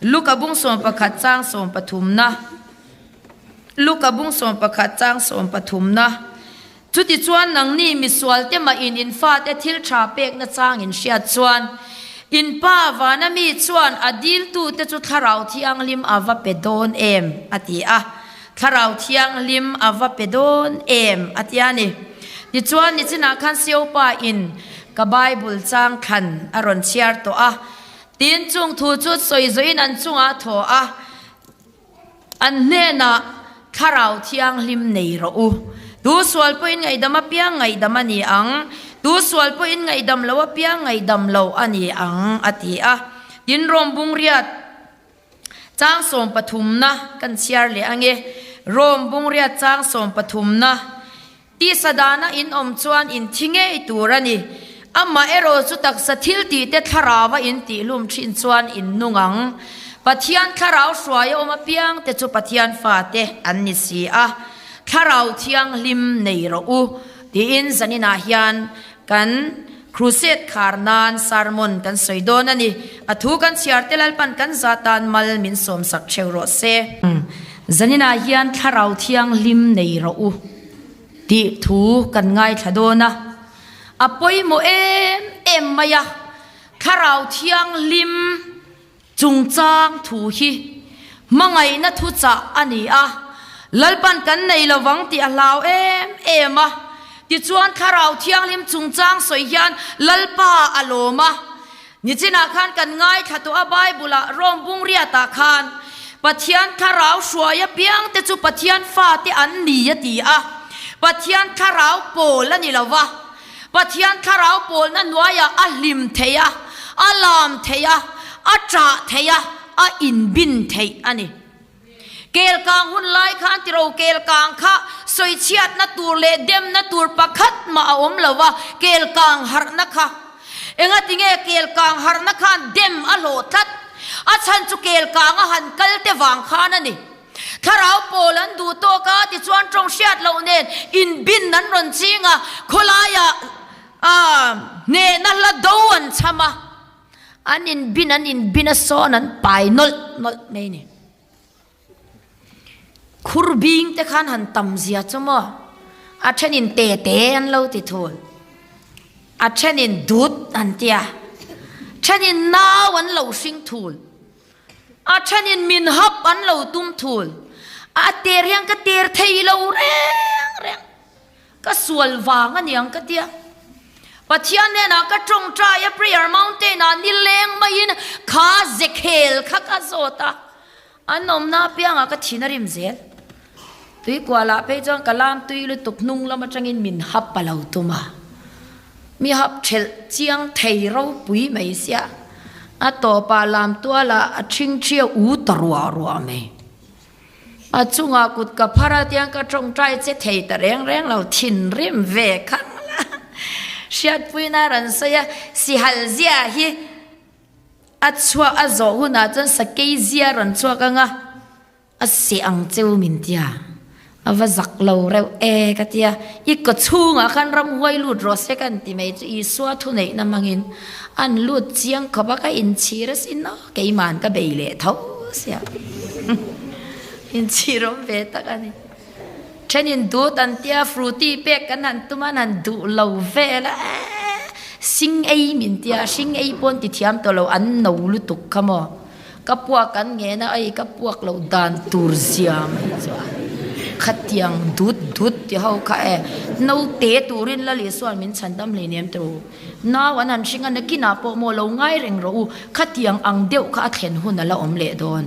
Luka bung 11 chang 13na. Luka bung 11 chang 13na. Chutichuan nangni misualte mah in in fate thil tha pekna chang in hriat chuan in Pa vana mi chuan a diltute chu Thlarau Thianghlim a va pe dawn em? a ti a. Thlarau Thianghlim a va pe dawn em? a ti a ni. Tichuan nichinah khan Siopa in ka Bible chang thlan a rawn chhiar tawh a. Tin, chung thu chu sawi zawhin an chungah a thaw a. An hnenah, Thlarau Thianghlim nei rawh u. Tu sual pawhin ngaihdam apiang ngaihdam a ni ang, tu sual pawhin ngaihdam lo apiang ngaihdam lo a ni ang, a ti a. Tin, Rom bungriat chang sawmpathumna kan chhiar leh ange. Rom bungriat chang sawmpathumna. Tisa dana in awm chuan in thi ngei tur a ni. Amah erawh chu taksa thil tih te thlarau a in tih hlum thin chuan in nung ang. Pathian thlarau hruai a awm apiang te chu Pathian fate an ni si a. Thlarau thianghlim nei rawh u tiin zaninah hian kan Crusade khar nan sermon kan sawi dawn a ni. A thu kan chhiar te Lalpan kan za tan mal min sawmsak theuh rawh se. Zaninah hian thlarau thianghlim nei rawh u tih thu kan ngaithla dawn a, a pawimawh em em mai a, thlarau thianghlim chungchang thu hi hmangaihna thuchah a ni a, Lalpan kan nei lovang tih a hlau em em a, tichuan thlarau thianghlim chungchang sawi hian Lalpa a lawm a. Nichinah khan kan ngaithla tawh a Bible-ah Rom bungriatah khan Pathian thlarau hruai apiang te chu Pathian fate an ni a ti a. Pathian thlarau pawl a ni lo va. Pathian thlarau pawlna hnuaiah a hlim thei a, a lam thei a, a ṭah thei a, a inbin theih a ni. Kelkang hun lai khan tiro kelkang kha sawichhiatna tur leh demna tur pakhat mah a awm lo va, kelkang harhna kha. Engatinge kelkang harhna khan dem a hlawh tlat? A chhan chu kelkang a han kal te vang khan a ni. Thlarau pawl an duh tawk a, tichuan tawng hriat loh nen inbin an rawn ching a, khawlaiah hnehna hla do an chham a. An inbin an inbin a sawn an pai nawlh nawlh mai ni. Khur bing te khan han tam zia chu maw? A thenin te te an lo ti thul. A thenin dut an ti a. Thenin nau an lo hring thul. A thenin min hap an lo tum thul. A ter hian ka ter thei lo reng reng. Ka sual vang a niang ka tia. Pathian hnenah ka tawngtai a prayer mountain ah nileng maiin kha zekhel kha ka zawt a, an awmna apiangah ka thin a rim zel. Tuikualah phei chuan ka lam tui lutuk hnung lam atangin min hap a lo tum a, mi hap thelh chiang thei ropui mai sia, a tawpah lam tualah a thingthia u ta ruah ruah mai. A chungah kut ka phar a tiang ka tawngtai che thei ta reng reng lo, thinrim ve khang la. Hriatpuina rawn sawi a, sihal zia hi a chhuak a zawh hunah chuan sakei zia rawn chhuak ang a, a seh ang cheu min tia, a va zak lo reuh e ka tia, i kaw chhungah khan ramhuai lut rawh se ka inti mai chu Isua thuneihna hmangin an lut chiang khawp a, ka inchhir asin aw. Keiman ka bei leh tho sia. Inchhirawm ve tak a ni. Thenin dut an tia fruity pek kan han tum a, an han duh lo vel a, eeh sing ei min tia, hring ei pawn ti thiam tawh lo, an no lutuk kha maw. Ka puak an ngen a, ei ka puak loh dan tur zia mai chu a. Khatiang dut dut ti ho kha e, naute turin la leh suan min chhan dam hleinem tawh u. Nau an han hring a, nakinah pawh maw lo ngai reng rawh u, khatiang ang deuh kha a thlen hun a la awm leh dawn.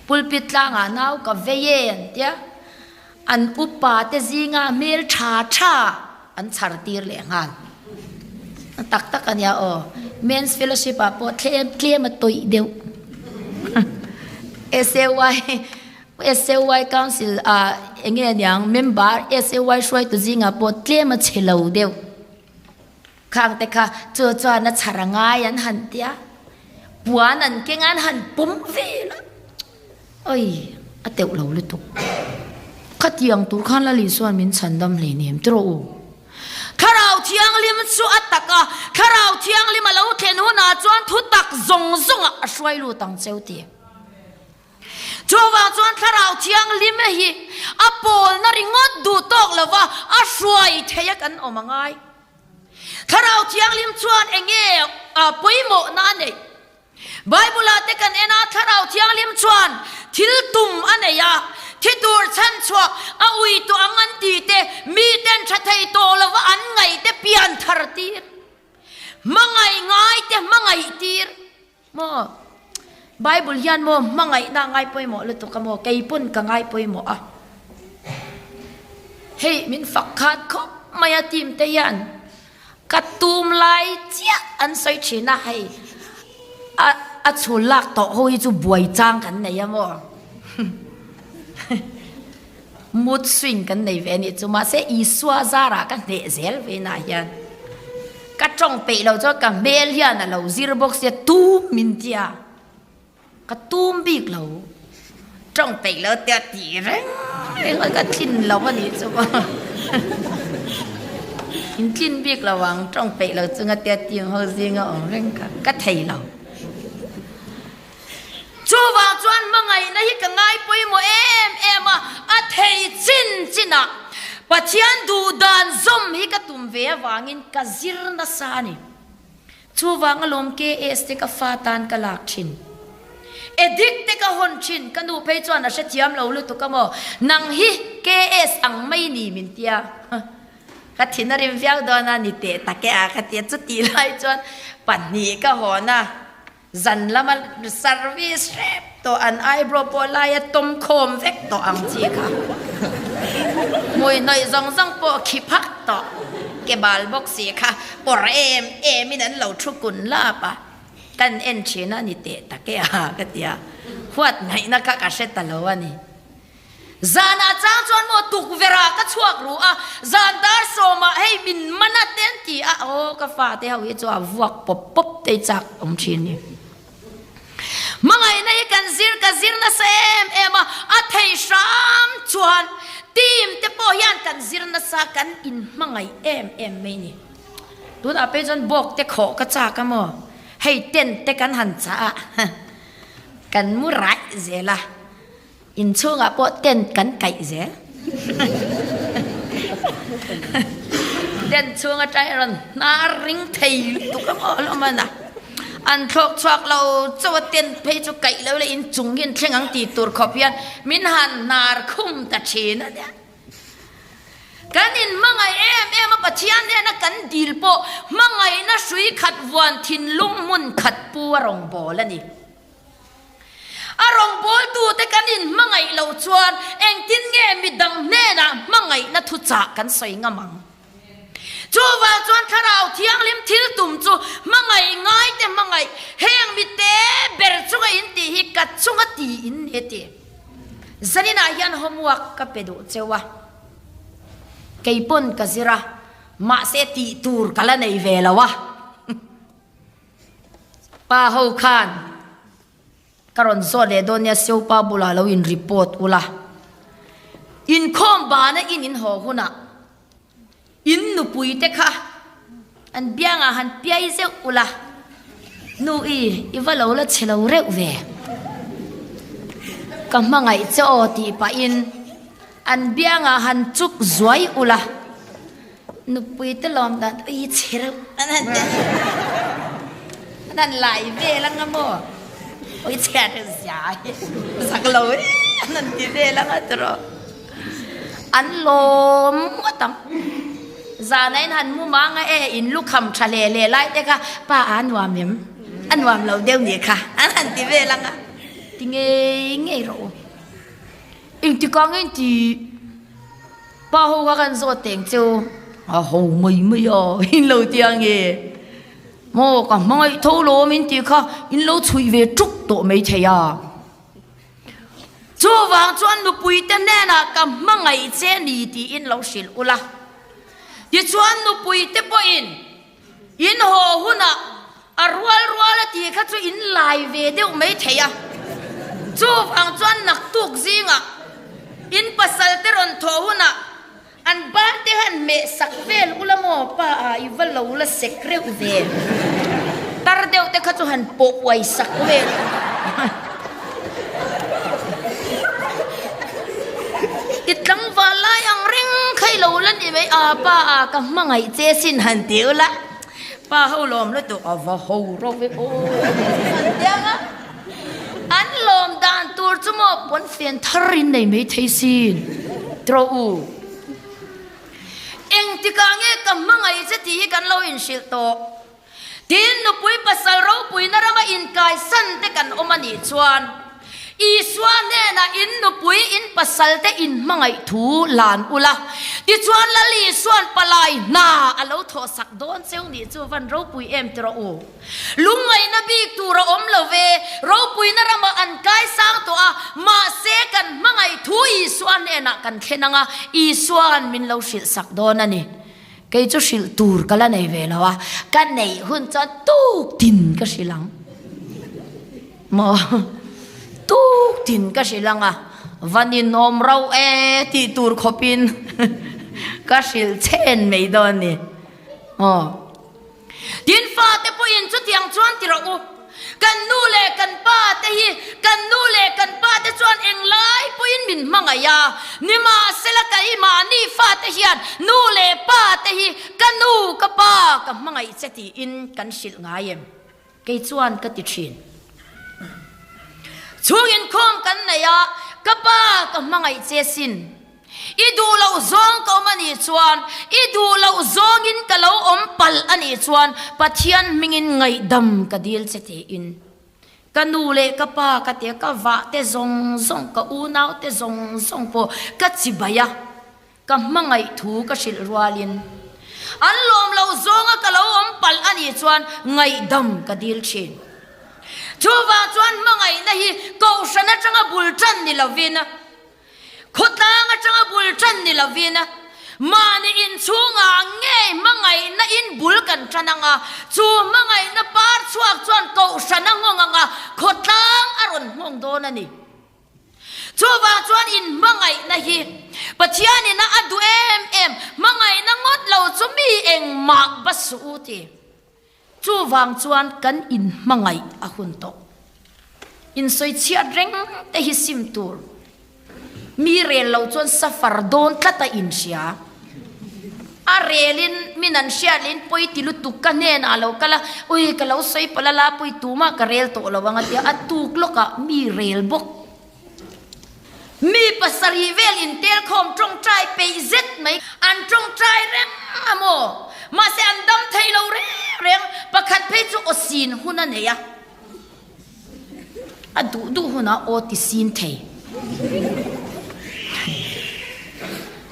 Pulpit tlangah nau ka vei e an tia, an upa te zinga hmel tha tha an chhar tir leh nghal. A tak tak a nia aw, Men's Fellowship ah pawh tlem tlem a tawih deuh. SAY SAY Council ah eng nge niang member SAY hruaitu zingah pawh tlem a chhe lo deuh khang te kha chu chuan a chhar a ngai an han tia puan an keng a an han pawm vel a oi a teuh lo lutuk khatiang tur khan Lali chuan min chhan dam hleinem tiraw u. Thlarau thiang. Thianghlim chu a tak a, Thlarau Thianghlim a lo thlen hunah chuan thutak zawng zawngah a hruai lut ang cheu ti. Chuvang chuan Thlarau Thianghlim hi a pawlna ringawt duh tawk lova a hruai thei a kan awm a ngai. Thlarau Thianghlim chuan enge pawimawhna a neih? Bible-ah te kan en a, Thlarau Thianghlim chuan thil tum a nei a, thi tur chhan chhuah a ui tawh ang an ti te, miten tha thei tawh lova an ngaih te pian thar tir, hmangaih ngai te hmangaih tir maw? Bible hian maw hmangaihna a ngai pawimawh lutuk a maw? Kei pawn ka ngai pawimawh a. Hei min fak khat khawp mai a team te hian. Ka tum lai chiah an sawi thin a, hei a a chhul lak tawh ho hi chu buai chang kan nei a maw? Mood swing kan nei ve a nih chu, mahse Isua zarah ka hneh zel ve inah hian ka tawng peih lo chuan ka hmel hian a lo zir bawk sia tum min tia. Ka tum bik lo. Tawng peih lo tia tih reng reng a ka tlin lo a nih chu maw. In tlin bik lo ang tawng peih lo chunga tia ting ho zinga awm reng kha ka thei lo. Chuvang chuan hmangaihna hi ka ngai pawimawh em em a, a thei chin chinah Pathian duh dan zawm hi ka tum ve avangin ka zir nasa a ni. Chuvang alawm KS te ka fa tan ka lak thin. Addict te ka hawn thin, ka nu phei chuan a hrethiam lo lutuk a maw, nang hi KS ang mai ni min tia. Ka thin a rim viau dawn a, ni teh tak e a ka tia, chutih lai chuan pahnih ka hawn a, zan lama service hrep tawh an eyebrow pawh laia tawm khawm vek tawh ang chi kha. Hmui hnawih zawng zawng pawh khi phak tawh ke bal bawk si kha pawr em em in an lo thu kun lap a, kan en thin a ni teh tak e a ka ti a, huat ngaihna kha ka hre ta lo a ni. Zanah chang chuan maw tukverh ah ka chhuak ru a, zan dar sawmah hei min man a te an ti a, aw ka fate ho hi chu a vuak pawp pawp te chak awm thin ni. Hmangaihna hi kan zir ka zir nasa em em a, a thei hram chuan team te pawh hian kan zir nasa kan inhmangaih em em mai ni. Tunah phei chuan bawk te khawh ka chak a maw, hei tent te kan han chah a, kan mu raih zel a. Inchhungah pawh tent kan kaih zel. Tent chhung atang hian rawn hnar ring thei lutuk a maw hlawm a na. An thlawk chhuak lo chauh a tent phei chu kaih lo leh inchung hi an thleng ang tih tur khawp hian min han hnar khum ta thin a nia. Kan inhmangaih em em a Pathian hnena kan dil pawh hmangaihna hrui khat vuan thinlung hmun khat pu a rawngbâwl a ni. A rawngbawltute kan inhmangaih loh chuan engtin nge midang hnenah hmangaihna thuchah kan sawi ngam ang? Chuvang chuan Thlarau Thianghlim thil tum chu hmangaih ngaite hmangaih, heng mite ber chunga in tih hi ka chunga ti in ni a ti. Zaninah hian homework ka pe duh cheu a, kei pawn ka zir a, mahse tih tur ka la nei ve lo a. Pa ho khan ka rawn zawt leh dawn nia Siopa bulah lo in report ula, inkhawm bana in in haw hunah in nupui te kha an biangah han piai zeuh ula, nu i i va lo la chhe lo reuh ve, ka hmangaih che aw tih pahin an biangah han chuk zuai ula. Nupui te lawm dan ui chhe reuh an han ti an han lai vel anga maw ui chhe reuh zia hi zak lo e an han ti vel anga tiraw an lawm ngawt ang zana in han mu mang a e in lukham tha hle hle lai te kha pa a nuam em a nuam lo deuh nih kha an han ti vel anga ti ngei ngei rawh u engtikah nge in ti. Pa ho kha kan zawt teng cheu a ho mai mai a in lo ti ang e maw ka hmangaih tho lawm in tih kha in lo chhuih ve tuk tawh mai thei a chuvang chuan nupui te hnenah ka hmangaih che ni tiin lo hrilh ula tichuan nupui te pawhin in haw hunah a rual rual a tih kha chu in lai ve deuh mai thei a, chuvang chuan naktuk zingah in pasal te rawn thawh hunah. An ban te han meh sak vel ula maw pa a i va lo la sek reuh ve. Tar deuh te kha chu han pawh uai sak vel ula. I tlangval lai ang reng kha i lo la ni mai a pa a ka hmangaih che sin han ti ula. Pa ho lawm lutuk a va ho ro ve aw han ti ang a. An lawm dan tur chu maw pawnfen thar in nei mai thei sin trawh u. Engtikah nge ka hmangaih che tih hi kan lo inhrilh tawh. Tin, nupui pasal ropuina rama inkaisan te kan awm a nih chuan Isua hnenah in nupui in pasal te in hmangaih thu lan ula, tichuan Lal Isuan palai hna a lo thawhsak dawn cheu nih chu van ropui em ti rawh u. Lungngaihna bik tur a awm lo ve, ropuina ramah an kai sang tawh a, mahse kan hmangaih thu Isua hnenah kan thlen ang a, Isua'n min lo hrilhsak dawn a ni. Kei chu hrilh tur ka la nei ve lo a, ka neih hun chuan tuk tin ka hrilh ang. Maw? Tuk tin ka hrilh ang a, va ninawm rauh e tih tur khawpin ka hrilh chhen mai dawn a ni. Maw? Tin fate pawhin chutiang chuan ti rawh u, kan nu leh kan pa te hi kan nu leh kan pa te chuan englai pawhin min hmangaih a, nimahsela keimahni fate hian nu leh pa te hi ka nu ka pa ka hmangaih che tiin kan hrilh ngai em? Kei chuan ka ti thin. Chhung inkhawm kan nei a, ka pa ka hmangaih che sin. I duh loh zawng ka awm a nih chuan, i duh loh zawngin ka lo awm palh a nih chuan Pathian hmingin ngaihdam ka dil che tiin ka nu leh ka pa ka tia ka vah te zawng zawng, ka unau te zawng zawng pawh ka chibai a, ka hmangaih thu ka hrilh rualin an lawm loh zawnga ka lo awm palh a nih chuan ngaihdam ka dil thin. Chuvang chuan hmangaihna hi kohhran atanga bul tan ni lovin, Khawtlang atanga bul tan ni lovin mahni inchhungah ngei hmangaihna in bul kan tan ang a, chu hmangaihna par chhuak chuan kohhran a nghawng ang a, khawtlang a rawn nghawng dawn a ni. Chuvang chuan in hmangaihna hi Pathianin a a duh em em, hmangaihna ngawt lo chu mi engmah va suh u ti. Chuvang chuan kan inhmangaih a hun tawh. Insawichhiat reng te hi sim tur. Mi rel lo chuan safar dawn tlat a inhria. A relin min an hriat leh in pawi ti lutuk ka hnenah a lo kal a, ui ka lo sawi palh a la pawi tumah ka rel tawh lo ang a tia, a tuk lawkah mi rel bawk. Mi pasarih vel intelkhawm tawngtai peih zet mai. An tawngtai reng a maw? Mahse an dam thei lo reng reng. Pakhat phei chu aw sin hun a nei a, a duh duh hunah aw ti sin thei.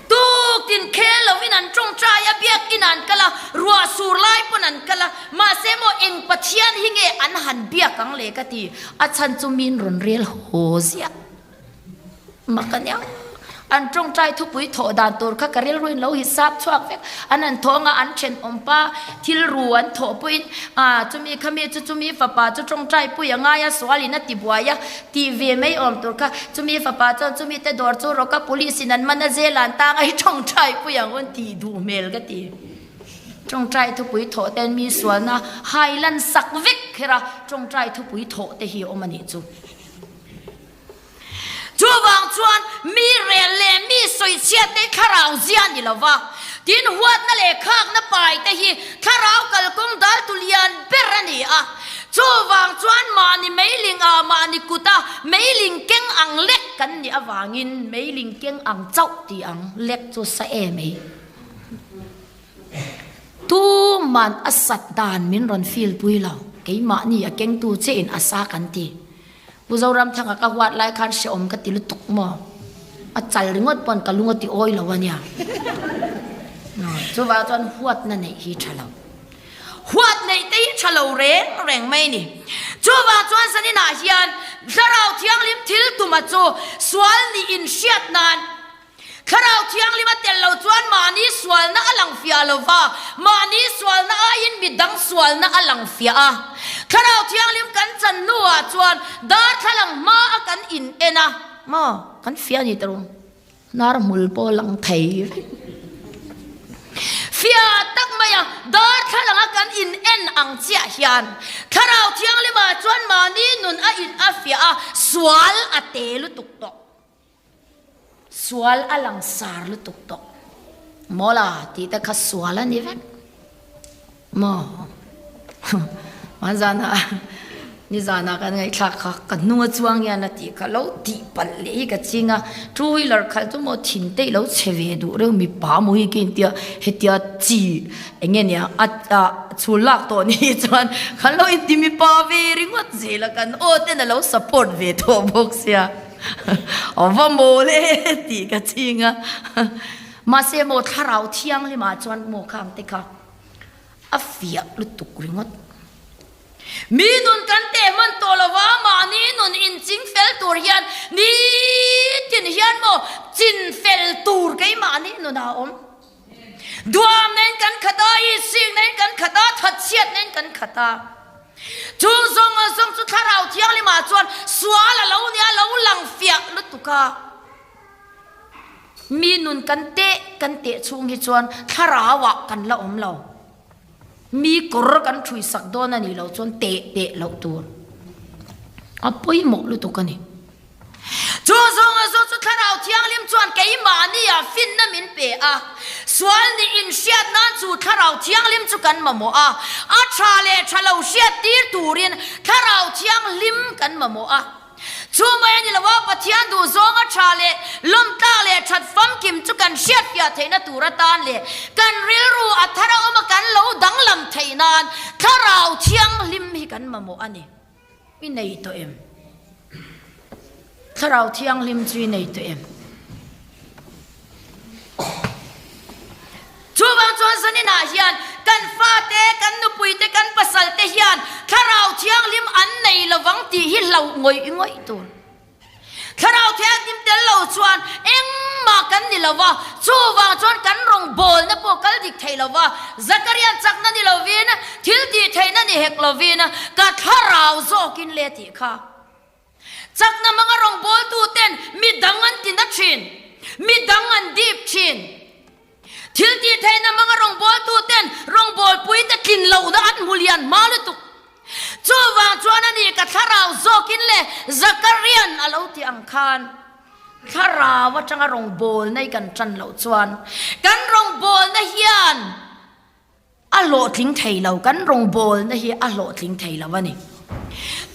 Tukin khel lovin an tawngtai a, biakin an kal a, ruah sur lai pawn an kal a, mahse maw eng Pathian hi nge an han biak ang le ka ti, a chhan chu min rawn rel haw ziah mak a nia. An tawngtai thupui thawh dan tur kha ka rilruin lo hisap chhuak vek, an han thawng a, an thenawm pa thil ru an thawh pawhin ah chumi khami chu chumi fapa chu tawngtai pui a ngai a, sualin a ti buai a, Tih ve mai awm tur kha, chumi fapa chuan chumi te dawr chu rawk a, police in an man a zel an tang a, i tawngtai pui ang un tih duh hmel ka ti. Tawngtai thupui thawh ten mi sualna hai lan sak vek kher a, tawngtai thupui thawh te hi awm a nih chu. Chuvang chuan mi rel leh mi sawichhiat te thlarau zia ni lova, tin huatna leh khakna pai te hi thlarau kalkawng dal tu lian ber a ni a. Chuvang chuan mahni meiling ah mahni kuta meiling keng ang lek kan nih avangin meiling keng ang chauh tih ang lek chu sa em ei. Tuman a sat dan min rawn feel pui lo, keimahni a kengtu che in a sa kan ti. Pu Zoramthanga ka huat lai khan hrehawm ka ti lutuk maw? A chal ringawt pawn ka lung a ti awi lo a nia. Chuvang chuan huatna neih hi tha lo. Huat neih te hi tha lo reng reng mai ni. Chuvang chuan zaninah hian Thlarau Thianghlim thil tuma chu sual nih inhriat nan Thlarau Thianghlim a tel lo chuan mahni sualna a lang fiah lo va, mahni sualna aiin midang sualna a lang fiah a. Thlarau Thianghlim kan chan hnuah chuan darthlalang hma a kan in en a, maw kan fiah a ni ta ru, hnar hmul pawh a lang thei vek. Fiah tak maia darthlalanga kan in en ang chiah hian Thlarau Thianghlimah chuan mahni nun a in a fiah a, sual a te lutuk tawh. Sual a langsar lutuk tawh. Mawla tih te kha sual a ni vek. Maw? Hmanzana nizana kan ngaihthlak kha ka hnunga chuang hian a tih kha lo tih palh leh hi ka ching a, two wheeler khalh chu maw thin te i lo chhe ve duh reuh mipa maw hi ka intia hetia chi eng nge nia a chhul lak tawh ni chuan kan lo inti mipa ve ringawt zel a kan aw ten a lo support ve tawh bawk sia a va mawl e tih ka ching a mahse maw thlarau thianghlimah chuan maw khang te kha A fiah lutuk ringawt. Mi nun kan teh hman tawh lo va, mahni nun inching fel tur hian nitin hian maw chin fel tur keimahni nunah a awm. Duamna in kan khat a, isikna in kan khat a, thatchhiatna in kan khat a. Chung zawng zawng chu Thlarau Thianghlimah chuan sual a lo nia, a lo lang fiah lutuk a. Mi nun kan teh kan teh chhung hi chuan thlarauah kan la awm lo. Mi kawr kan ṭhui sak dawn a nih loh chuan teh teh loh tur a pawimawh lutuk a ni. Chu zawng a zawng chu Thlarau Thianghlim chuan keimahniah finna min pe a, sual nih inhriat nan chu Thlarau Thianghlim chu kan mamawh a, a ṭha leh ṭha lo hriat tir turin Thlarau Thianghlim kan mamawh a. Chu mai a ni lo a, Pathian duh zawnga tha leh lawmtlak leh that famkim chu kan hriatfiah theihna tur atan leh kan rilru a thar a awm a kan lo danglam theih nan Thlarau Thianghlim hi kan mamawh a ni. I nei tawh em? Thlarau Thianghlim chu i nei tawh em? Chuvang chuan zaninah hian kan fate, kan nupuite, kan pasalte hian Thlarau Thianghlim an nei lovang tih hi hlauh ngawih ngawih tur. Thlarau Thianghlim tel lo chuan engmah kan ni lo va, chuvang chuan kan rawngbawlna pawh kal dik thei lo va, Zakarian chakna ni lovin, thil tih theihna ni hek lovin, ka thlarau zawkin le tih kha. Chakna hmanga rawngbawltuten mi dang an ti na thin, mi dang an dip thin. Thil tih theihna hmanga rawngbawltuten rawngbawlpuite tlin lohna an hmu lian hma lutuk. Chuvang chuan a ni ka thlarau zawkin le Zakarian a lo ti ang khan thlarau atanga rawngbawlna i kan tan loh chuan kan rawngbawlna hian A hlawhtling thei lo, kan rawngbawlna hi a hlawhtling thei lo a ni.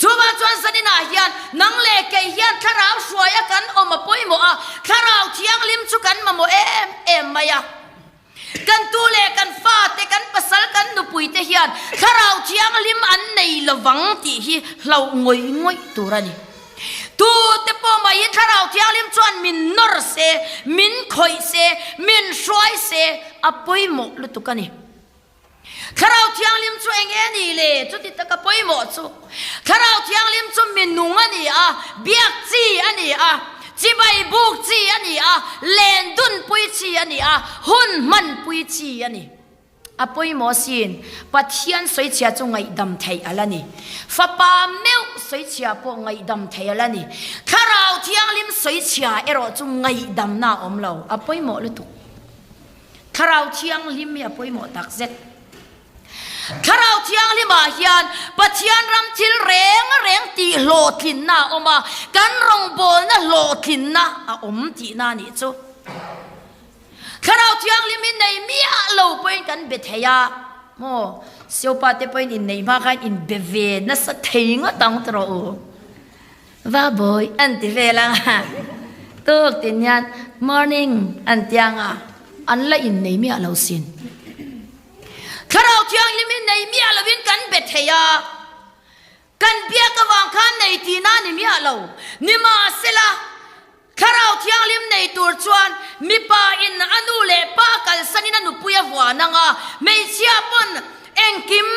Chuvang chuan zaninah hian nang leh kei hian thlarau hruaia kan awm a pawimawh a, thlarau thianghlim chu kan mamawh em em mai a. Kan tu leh kan fate, kan pasal, kan nupuite hian thlarau thianghlim an nei lovang tih hi hlauh ngawih ngawih tur a ni. Tute pawh mai hi Thlarau Thianghlim chuan min nawr se, min khawih se, min hruai se a pawimawh lutuk a ni. Thlarau Thianghlim chu eng nge ni le? Chuti taka pawimawh chu Thlarau Thianghlim chu minung a ni a, biak chi a ni a, chibai buk chi a ni a, len dunpui chi a ni a, hun hmanpui chi a ni. A pawimawh asin, Pathian sawichhia chu ngaihdam theih a la ni. Fapa meuh sawichhia pawh ngaihdam theih a la ni. Thlarau Thianghlim sawichhia erawh chu ngaihdamna a awm lo. A pawimawh lutuk. Thlarau Thianghlim hi a pawimawh takzet. Thlarau Thianghlimah hian Pathian ram thil reng reng tih hlawhtlinna a awm a, kan rawngbawlna hlawhtlinna a awm tihna a nih chu. Thlarau Thianghlim hi nei miah lo pawhin kan be thei a, maw? Siopa te pawhin inneih hma khan in be ve nasa thei ngawt ang ti rawh u. Va bawi an ti vel ang a, tuk tin hian morning an ti ang a, an la innei miah lo sin. Thlarau Thianghlim hi nei miah lovin kan be thei a, kan biak avang khan nei tihna a ni miah lo. Nimahsela, Thlarau Thianghlim nei tur chuan mipa in a nu leh pa kalsanin a nupui a vuan ang a, hmeichhia pawn engkim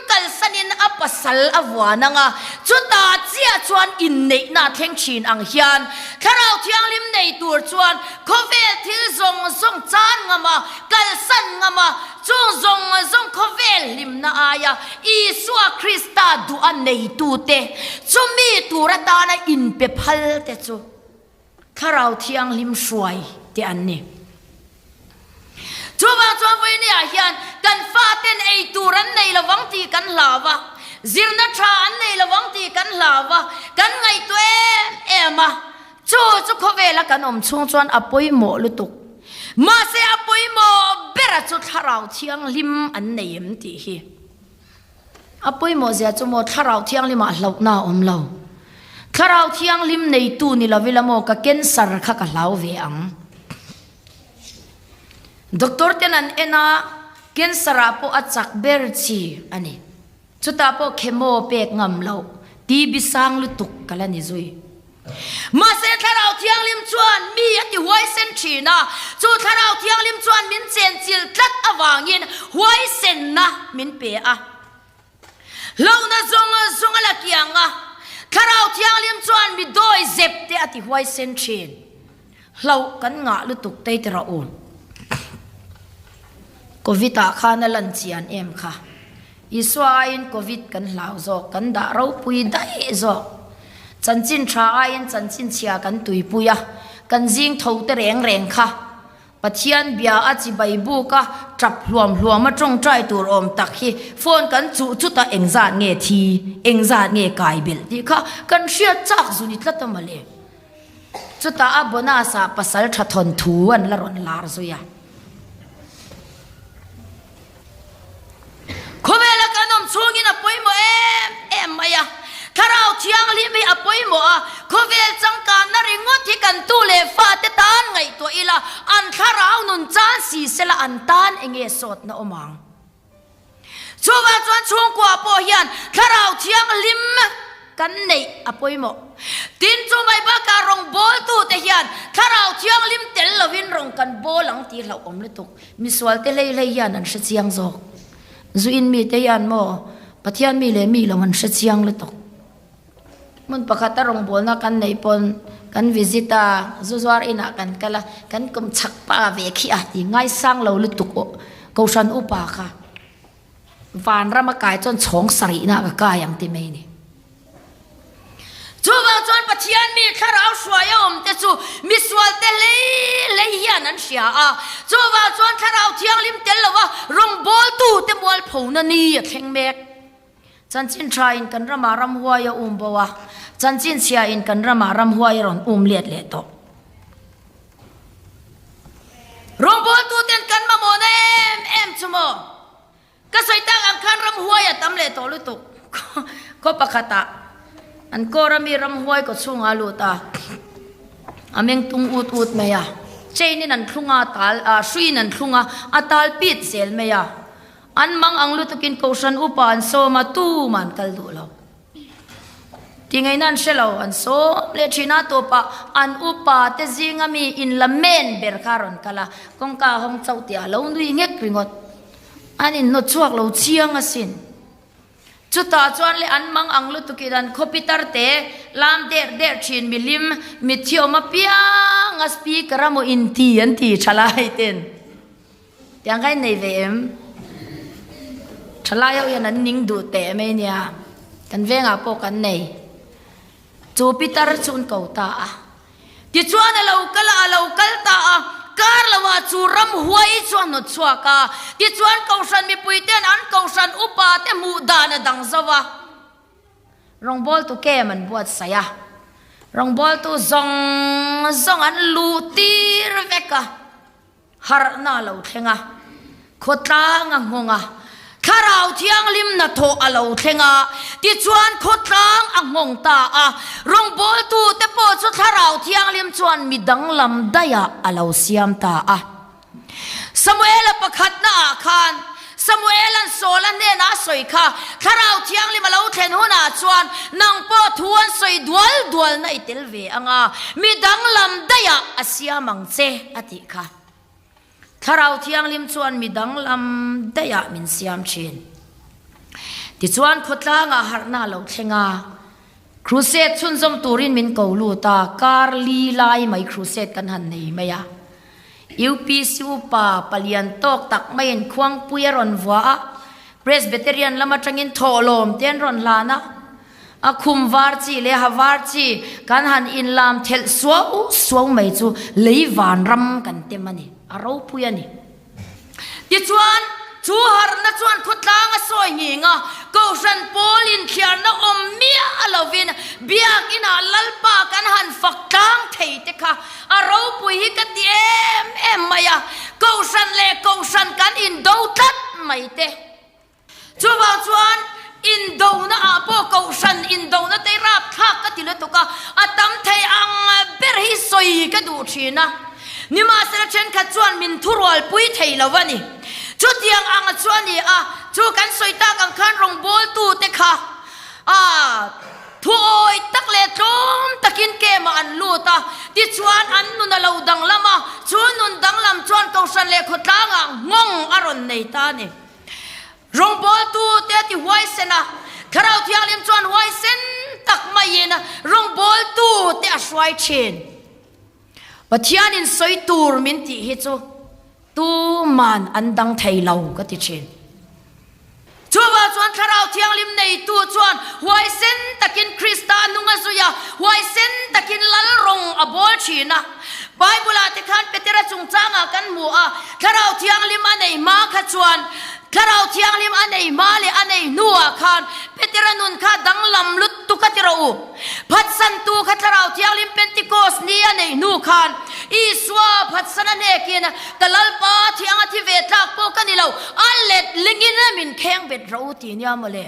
kalsanin a pasal a vuan ang a, chutah chiah chuan inneihna a thleng thin ang hian Thlarau Thianghlim nei tur chuan khawvel thil zawng zawng chan ngam a, kalsan ngam a, chung zawng zawng khawvel hlimna aia Isua Krista duh a neitute chumi tur atana inpe phal te chu Thlarau Thianghlim hruai te an ni. Chuvang chuan vawinia hian kan faten ei tur an nei lovang tih kan hlau a, zirna tha an nei lovang tih kan hlau a, kan ngaihtuah em em a. Chu chu khawvela kan awm chhung chuan a pawimawh lutuk. Mahse a pawimawh bera chu thlarau thianghlim an nei em tih hi. A pawimawh zia chu maw thlarau thianghlimah hlauhna a awm lo. Thlarau thianghlim neitu ni lo ila maw ka cancer kha ka hlau ve ang. Doctor ten an en a, cancer ah pawh a chak ber chi a ni. Chutah pawh chemo pek ngam loh, TB sang lutuk ka la ni zui. Mahse Thlarau Thianghlim chuan mi a ti huaisen thin a, chu Thlarau Thianghlim chuan min chenchilh tlat avangin huaisenna min pe a. Hlauhna zawng zawng a la kiang a, Thlarau Thianghlim chuan mi dawi zep te a ti huaisen thin. Hlauh kan ngah lutuk tei ti rawh u. Covid ah khan a lan chian em kha. Isua aiin Covid kan hlau zawk, kan dah ropui daih zawk. Chanchin tha aiin chanchin chhia kan tuipui a, kan zing tho te reng reng kha. Pathian bia a chibai buk a, tap hluam hluam a tawngtai tur awm tak hi phone kan chuh chutah engzat nge thi, engzat nge kai belh tih kha kan hriat chak zu ni tlat a mawle. Chutah a bonus ah pasal tha thawn thu an la rawn lar zui a. Khawvela kan awm chhungin a pawimawh em em mai a, Thlarau Thianghlim hi a pawimawh a, khawvel changkanna ringawt hi kan tu leh fate tan ngaihtuah ila, an thlarau nun chan si sela an tan enge sawtna awm ang? Chuvang chuan chhungkua pawh hian Thlarau Thianghlim kan neih a pawimawh. Tin, chu mai bakah rawngbawltute hian Thlarau Thianghlim tel lovin rawng kan bawl ang tih hlauhawm lutuk. Misualte hlei hlei hian an hre chiang zawk. Zuin mite hian maw Pathian mi leh mi lo an hre chiang lutuk. Hmun pakhata rawngbawlna kan neih pawn kan visit a, zu zuar inah kan kal a, kan kum chhak pa ve khi a ti ngaisang lo lutuk aw Kohhran upa kha vanram a kai chuan chhawng sarihna ka kai ang ti mai ni. Chuvang chuan Pathian mi thlarau hruai a awm te chu misual te hlei hlei hian an hria a, chuvang chuan thlarau thianghlim tel lova rawngbawltu te mualphona ni a thleng mek. Chanchin tha in kan ramah ramhuai a um bo a, chanchin chhia in kan ramah ramhuai a rawn um let leh tawh. Rawngbawltu ten kan mamawhna em em chu maw? Ka sawi tak ang khan ramhuai a tam leh tawh lutuk. Khaw pakhatah an kawr ami ramhuai kaw chhungah a lut a, a meng tung ut ut mai a, chain in an thlung a, tal, hruiin an thlung a, a tal pit zel mai a. An mang ang lutukin Kohhran upa an sawm a, tumah an kal duh lo. Tingaihna an hre lo, an sawm leh thin a, tawpah an upa te zinga mi in la men ber kha a rawn kal a, kawngka a hawng chauh tih a lo nui nghek ringawt. An inhnawt chhuak lo chiang asin. Chutah chuan le an mang ang lutukin an khaw pitar te lam der der thin milim mitthi awm apiang a speaker a maw inti an ti tha lai ten. Tiang kha in nei ve em? Thalai ho hian an ning duh teh mai nia. Kan vengah pawh kan nei. Chu pitar chu an ko ta a. Tichuan a lo kal a, a lo kal ta a. Kar lovah chu ramhuai chu a hnawt chhuak a. Tichuan Kohhran mipuite'n an Kohhran upate hmuh dan a dang zo a. Rawngbawltu kem an buatsaih a, rawngbawltu zawng zawng an luh tir vek a. Harhna a lo thleng a, khawtlang a nghawng a, Thlarau Thianghlim hnathawh a lo thleng a, tichuan khawtlang a nghawng ta a, rawngbawltute pawh chu Thlarau Thianghlim chuan mi danglam daihah a lo siam ta a. Samuela pakhatnaah khan Samuela'n Saula hnenah a sawi kha, Thlarau Thianghlim a lo thlen hunah chuan nang pawh thu an sawi dual dualna i tel ve ang a, mi danglam daihah a siam ang che, a tih kha. Thlarau Thianghlim chuan mi danglam daihah min siam thin. Tichuan khawtlangah harhna a lo thleng a, Crusade chhunzawm turin min ko lut a, kar li lai mai crusade kan han nei mai a. UPC upa palian tawk tak maiin khuangpui a rawn vuah a, Presbyterian lam atangin thawhlawm te an rawn hlan a. A khum var chi leh ha var chi kan han inlam thelh suau suau mai chu lei vanram kan tem a ni, a ropui a ni. Tichuan, chu harhna chuan khawtlang a sawi nghing a, Kohhran pawl inthliarna awm miah lovin Biakinah Lalpa kan han fak tlang thei te kha a ropui hi ka ti em em mai a, Kohhran leh Kohhran kan indo tlat mai te. Chuvang chuan indona ah pawh Kohhran indona te rapthlak ka ti lutuk a, a tam thei ang ber hi sawi ka duh thin a. Nimahsela thenkhat chuan min thurualpui thei lo a ni. Chutiang ang chu a ni a, chu kan sawi tak ang khan rawngbawltute kha a thuawi tak leh tlawm takin kemah an lut a, tichuan an nun a lo danglam a, chu nun danglam chuan Kohhran leh khawtlangah nghawng a rawn nei ta a ni. Rawngbawltute a ti huaisen a, Thlarau Thianghlim chuan huaisen tak maiin rawngbawltute a hruai thin. Pathianin sawi tur min tih hi chu tuman an dang thei lo ka ti thin. Chuvang chuan Thlarau Thianghlim neitu chuan huaisen takin Krista nung a zui a, huaisen takin lal rawng a bawl thin a. Bible-ah te khan Petera chungchangah kan hmu a, Thlarau Thianghlim a nei hma kha chuan Thlarau Thianghlim a nei hma leh a nei hnuah khan Petera nun kha danglam lutuk a ti rawh u. Phatsantu kha Thlarau Thianghlim Pentecost ni a neih hnu khan Isua phatsan a hnekin, Ka Lalpa thiang a thi ve tlak pawh ka ni lo, a let lingin min kheng bet rawh u ti nia mawle.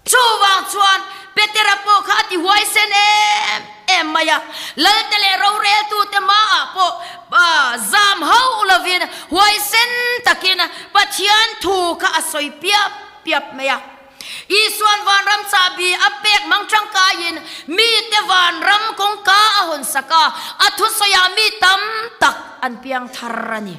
Chuvang chuan Petera pawh kha a ti huaisen em em mai a, Lalte leh roreltute hmaah pawh zam hauh lovin huaisen takin Pathian thu kha a sawi piap piap mai a. Isuan vanram chahbi a pek mang tangkaiin mite vanram kawngka a hawn sak a, a thusawiah mi tam tak an piang thar a ni.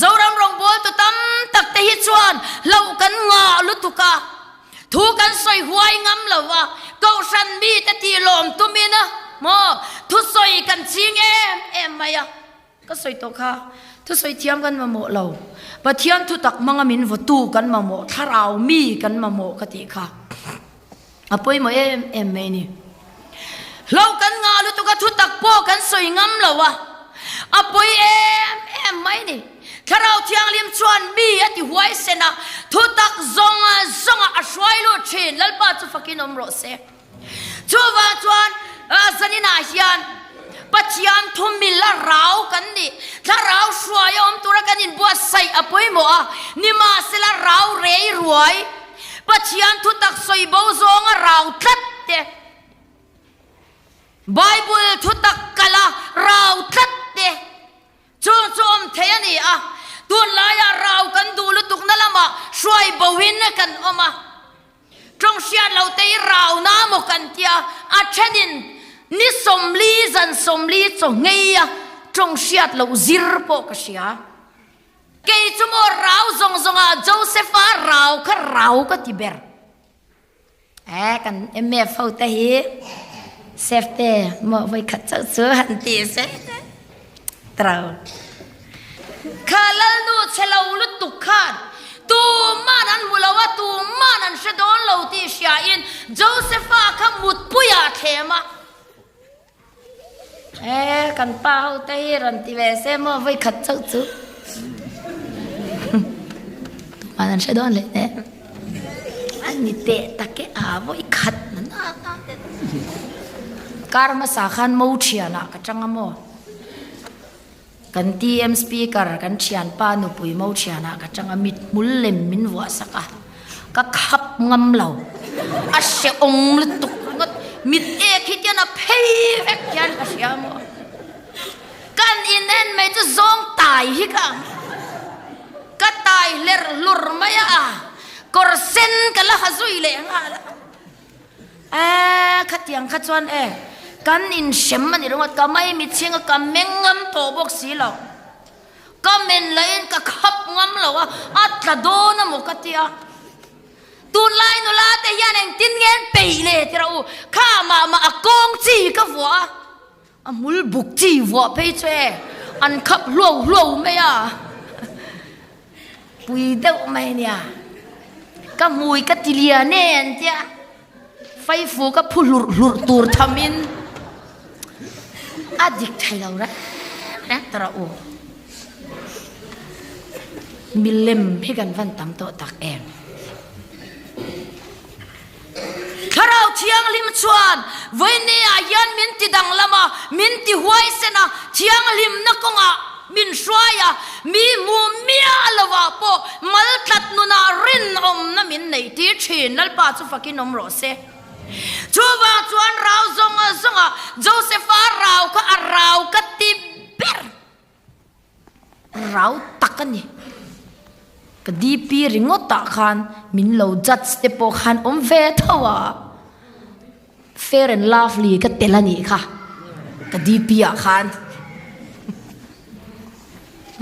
Zoram rawngbawltu tam tak te hi chuan hlauh kan ngah lutuk a, thu kan sawi huai ngam lo a, kohhran mite tih lawm tumin maw thusawi kan ching em em mai a. Ka sawi tawh kha, thusawi thiam kan mamawh lo, Pathian thutak hmanga min vawtu kan mamawh, thlarau mi kan mamawh ka tih kha a pawimawh em em mai a ni. Hlo kan ngah lutuk a, thutak pawh kan sawi ngam lo a, a pawi em em mai a ni. Thlarau Thianghlim chuan mi a ti huaisen a, thutak zawng zawngah a hruai lut thin, Lalpa chu fakin awm rawh se. Chuvang chuan zaninah hian Pathian thu mil a rau kan nih, thlarau hruai a awm tura kan inbuatsaih a pawimawh a, nimahsela rau rei ruai, Pathian thu tak sawi bo zawnga rau tlat te, Bible thu tak kala rau tlat te, Chung chu awm thei a ni a, tunlaiah rau kan duh lutukna lamah hruai boin kan awm a. Tawng hriat lo te hi rau na maw kan tia, a thenin ni 40 zan 40 chaw nghei a tawng hriat loh zir pawh ka hria. Kei chu maw rau zawng zawngah Joseph-a rau kha rau ka ti ber. Eh kan MF ho te hi chef te maw voi khat chauh chu han ti se trau. Kha lalnu chhe lo lutuk khan tuman an hmu lo a, tuman an hre dawn lo tih hriain Josepha kha mutpuiah a thlem a. Eh kan pa ho te hi rawn ti ve se maw voi khat chauh chu. Tuman an hre dawn leh nen. A ni teh tak e a voi khat na na na te. Kar hmasa khan mo thianah ka tang a maw. Kan TM Speaker kan thianpa nupui mo thianah ka tang a, mithmul lem min vuah sak a, ka khap ngam lo, a hrehawm lutuk ringawt, mit ek hi tian a phei vek hian ka hria maw? Kan inen mai chu zawng tai hi ka ang, ka tai hler hlur mai a, kawr sen ka la ha zui leh nghal a. Eee khatiang kha chuan e kan inhrem a ni ringawt ka mai mitchhing a ka meng ngam tawh bawk si lo ka men lahin ka khap ngam lo a a tla dawn a maw ka tia tunlai nula te hian engtin nge an peih le ti rawh u kha mah mah a kawng chi ka vuah a A hmul buk chi vuah phei chu e, an khap hluau hluau mai a, pui deuh mai nia. Ka hmui ka ti lian e an tia, faifu ka phu hlurh hlurh tur thamin a dik thei lo reng. reng ta rawh u. Milem hi kan van tam tawh tak em. Thlarau Thianghlim chuan vawinia hian min ti danglam a, min ti huaisen a, thianghlimna kawngah min hruai a, mi hmu miah lovah pawh mal tlat nunah rinawmna min neih tir thin. Lalpa chu fakin awm rawh se. Chuvang chuan rau zawng zawngah Josepha rau kha a rau ka ti ber. Rau tak a ni. Ka DP ringawt ah khan min lo judge te pawh khan awm ve tho a. Fair and lovely ka tel a nih kha ka DP ah khan.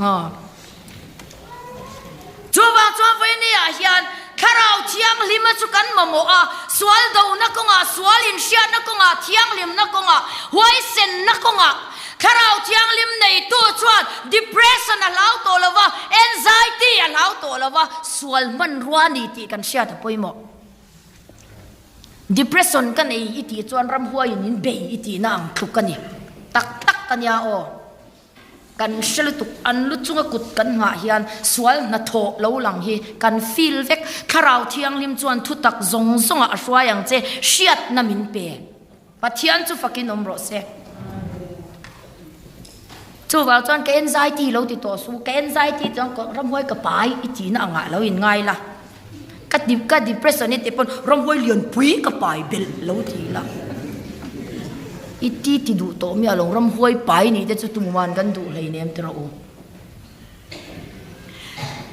Aw. Chuvang chuan vawiini ah hian Thlarau Thianghlima chu kan mamawh a, sual dona kawngah, sual inhriatna kawngah, thianghlimna kawngah, huaisenna kawngah. Thlarau Thianghlim neitu chuan depression a hlau tawh lo va, anxiety a hlau tawh lo va, sual hmanrua a ni tih kan hriat a pawimawh. Depression ka nei i tih chuan ramhuaiin in bei i tihna ang tluk a ni. Tak tak a nia aw. Kan hre lutuk, an lu chunga kut kan nghah hian sual hnathawh lo lang hi kan feel vek. Thlarau Thianghlim chuan thutak zawng zawngah a hruai ang che, hriatna min pe. Pathian chu fakin awm rawh se. Chuvang chuan ka anxiety lo ti tawh suh, ka anxiety chuan ramhuai ka pai i tihna angah lo in ngai la. Ka ka depression i tih pawn ramhuai lianpui ka pai belh lo ti ila. I ti ti duh tawh miah lo ramhuai pai nih te chu tumuman kan duh hleinem ti rawh u.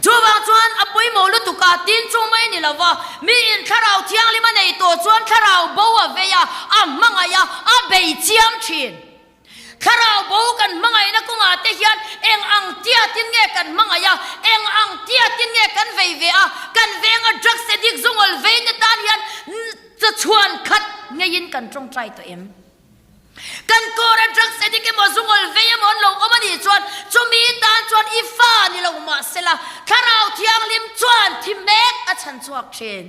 Chuvang chuan a pawimawh lutuk a, tin chu mai ni lova, mi in thlarau thianghlim a nei tawh chuan thlarau bo a vei a, a hmangaih a, a bei chiam thin. Thlarau bo kan hmangaihna kawngah te hian eng ang tiatin nge kan hmangaih a, eng ang tiatin nge kan vei ve a, kan venga drugs addict zungawl veite tan hian chawchhuan khat ngeiin kan tawngtai tawh em? Kan kawra drugs addict emaw zungawl vei emaw an lo awm a nih chuan chumi tan chuan i fa ni lo mahsela Thlarau Thianghlim chuan thi mek a chhan chhuak thin.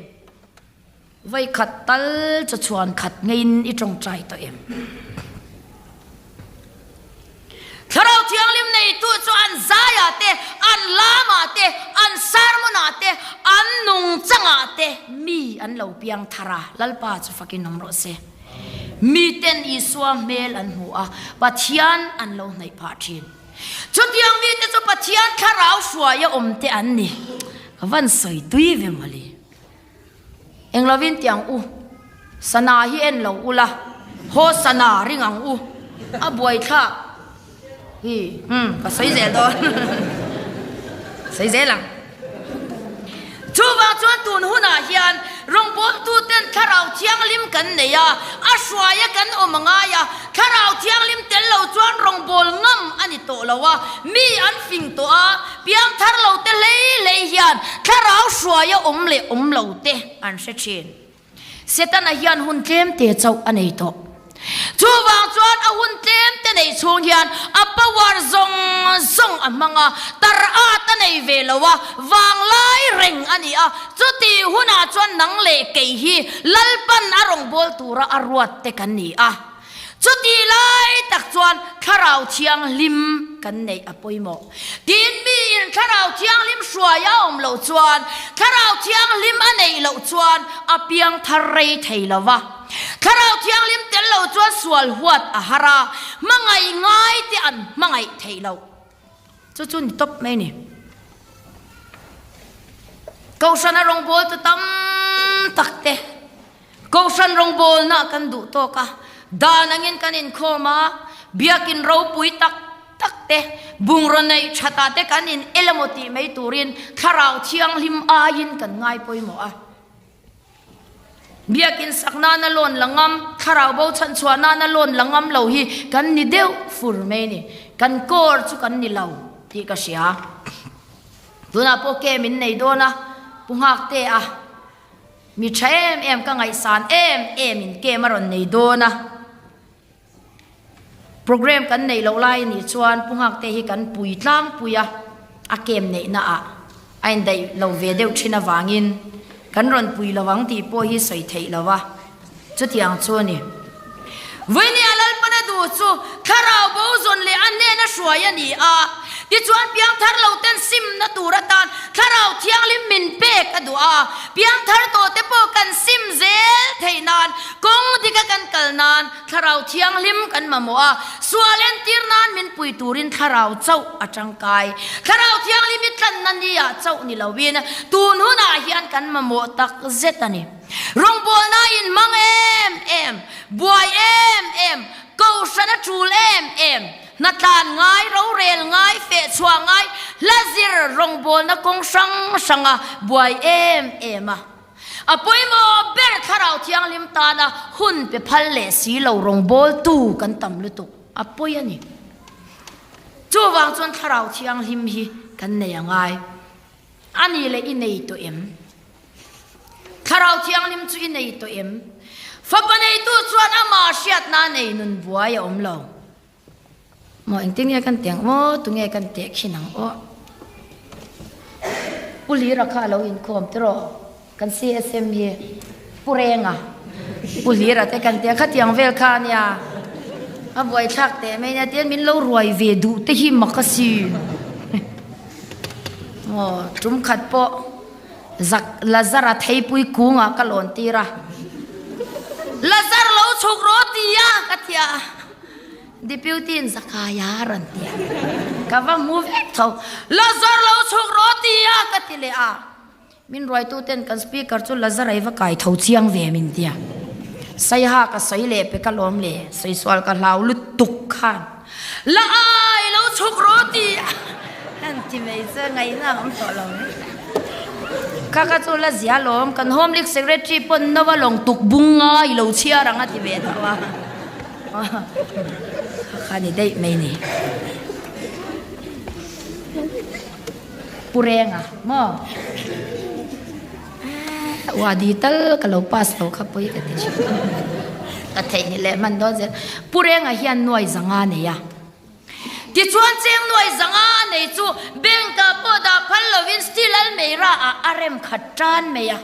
Voikhat tal chu chhuan khat ngeiin i tawngtai tawh em? Thlarau Thianghlim neitu chu an zaiah te, an lamah te, an sermon-ah te, an nungchangah te mi an lo piang thar a, Lalpa chu fakin awm rawh se. Miten Isua hmel an hmu a, Pathian an lo hnaih phah thin. Chutiang mite chu Pathian thlarau hruaia awmte an ni. Ka van sawi tui ve mawle. Eng lovin ti ang u, sana hi en lo ula, haw sana ring ang u, a buaithlak hi, umm ka sawi zel dawn, sawi zel ang. Chuvang chuan tun hunah hian rawngbawltuten Thlarau Thianghlim kan nei a, a hruaia kan awm a ngai a, Thlarau Thianghlim tel lo chuan rawngbâwl ngam a ni tawh lo a, mi an fing tawh a, piangthar lo te hlei hlei hian thlarau hruaia awm leh awm lo te an hre thin. Setana hian hun tlem te chauh a nei tawh. Chuvang chuan a hun tlem te neih chhung hian a power zawng zawng a hmang a, tar at a nei ve lo a, vanglai reng a ni a, chuti hunah chuan nang leh kei hi Lalpan a rawngbâwl tura a ruat te kan ni a. Chutih lai tak chuan Thlarau Thianghlim kan neih a pawimawh. Tin, miin Thlarau Thianghlim hruai a awm loh chuan, Thlarau Thianghlim a neih loh chuan a piang thar rei thei lo va. Thlarau Thianghlim tel lo chuan sual huat a har a, hmangaih ngai te an hmangaih theih loh. Chu chu ni tawp mai a ni. Kohhrana rawngbawltu tam tak te. Kohhran rawngbawlna kan duh tawk a, dan angin kan inkhawm a, biakin ropui tak tak te, bungraw neih thatah te kan in el emaw tih mai turin Thlarau Thianghlim aiin kan ngai pawimawh a. Biakin sak nana lawn la ngam, Thlarau bo chhanchhuah nana lawn la ngam lo hi kan ni deuh fur mai a ni. Kan kawr chu kan ni lo tih ka hria. Tunah pawh ke min nei dawn a, Pu Nghaktea. Mi tha em em ka ngaihsan em em in kem a rawn nei dawn a, program kan neih loh lai anih chuan Pu Nghakte hi kan pui tlangpui a, a kem neihna ah a indaih lo ve deuh thin avangin kan rawn pui lo ang tih pawh hi sawi theih lo a, chutiang chu a ni. Vawinia Lalpana duh. duh chu thlarau bo zawn leh a hnena hruai a ni a. Tichuan piangthar lo ten simna tur atan thlarau thianghlim min pek a duh a. Piangthar tawh te pawh kan sim zel theih nan, kawng dika kan kal nan thlarau thianghlim kan mamawh a. Sual entir nan min pui turin thlarau chauh a tangkai. Thlarau thianghlim i tlanna nia chauh ni loin tun hunah hian kan mamawh tak zet a ni. Rawngbawlna in hmang em em, buai em em, kohhran a tul em em, hnatlan ngai, rorel ngai, fehchhuah ngai, hla zir rawngbawlna kawng hrang hranga buai em em a. A pawimawh ber Thlarau Thianghlim tana hun pe phal leh si lo rawngbawltu kan tam lutuk a pawi a ni. Chuvang chuan Thlarau Thianghlim hi kan nei a ngai. A ni leh i nei tawh em? Thlarau Thianghlim chu i nei tawh em? Fapa neitu chuan amah hriatna nei nun buai a awm lo. Maw engtin nge kan teh ang aw? Tunge kan teh khin ang aw? Pu Lira kha a lo inkhawm tiraw? Kan CSM hi Pu Renga, Pu Lira te kan tia khatiang vel kha ania a buaithlak teh mai nia tian min lo ruai ve duh te hi mak a si. Maw tum khat pawh Zak Lazara theipui kungah ka lawn tir a, Lazar lo chhuk rawh tia ka tia. Deputy in Zakaia a rawn ti a, ka va hmu vek tho. Lazar lo chhuk rawh tia ka ti leh a, min ruaitu ten kan speaker chu Lazar a i va kai tho chiang ve min ti a. Saiha ka sawi leh pe ka lawm le, sawi sual ka hlau lutuk khan La ai lo chhuk rawh tia an ti mai chu ngaihna a awm tawh lo. Kha kha chu la zia lawm, kan Home League Secretary pawn Nova lawng tuk bung nga i lo chhiar ang a ti ve tho a. Kha ni daih mai ni. Pu Renga maw? Wadi tal ka lo pass lo kha pawi ka ti thin. Ka theih leh hman dawn zel. Pu Renga hian nuai zanga nei a. Tichuan cheng nuai zanga a nei chu bank ah pawh dah phal lovin steel almeira ah a rem khat tan mai a.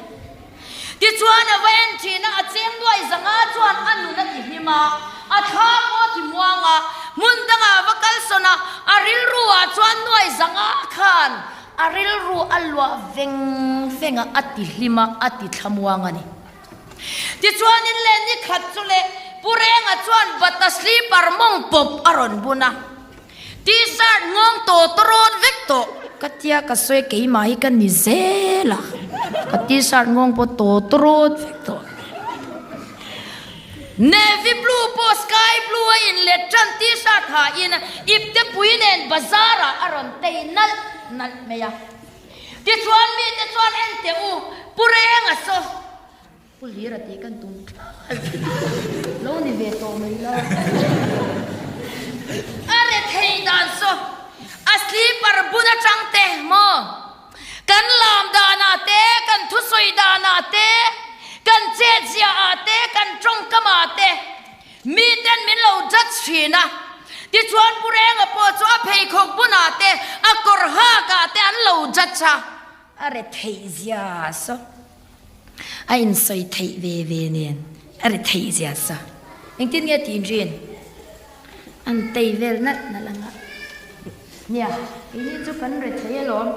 Tichuan a va en thin a, a cheng nuai zanga chuan a nun a ti hlim a, a thla pawh a ti muang a, hmun dangah a va kalsawn a, a rilru ah chuan nuai zanga khan a rilru a luah veng veng a, a ti hlim a, a ti thla muang a ni. Tichuanin leh ni khat chu leh Pu Renga chuan bata slipper mawng pawp a rawn bun a, T-shirt nghawng tawh tawrawn vek tawh. Ka tia ka sawi keimah hi ka ni zel a, ka T-shirt nghawng pawh tawh tawrawn vek tawh. Navy blue pawh sky blue a inlet tan T-shirt ha in ipte pui nen bazar ah a rawn tei nalh nalh mai a. Tichuan mite chuan en teh u, Pu Renga saw. Pu Hlira tih kan tum thlal lo ni ve tawh mai la. A rethei dan saw a sleeper bun atang te maw kan lam danah te, kan thusawi danah te, kan chetzia ah te, kan tawngkam ah te miten min lo judge thin a. Tichuan Pu Renga pawh chu a pheikhawk bunah te, a kawr hak ah te an lo judge a. A retheih zia saw a insawi theih ve ve nen a retheih zia saw engtin nge tih inrin an tei vel nalh nalh ang a nia keini chu kan rethei alawm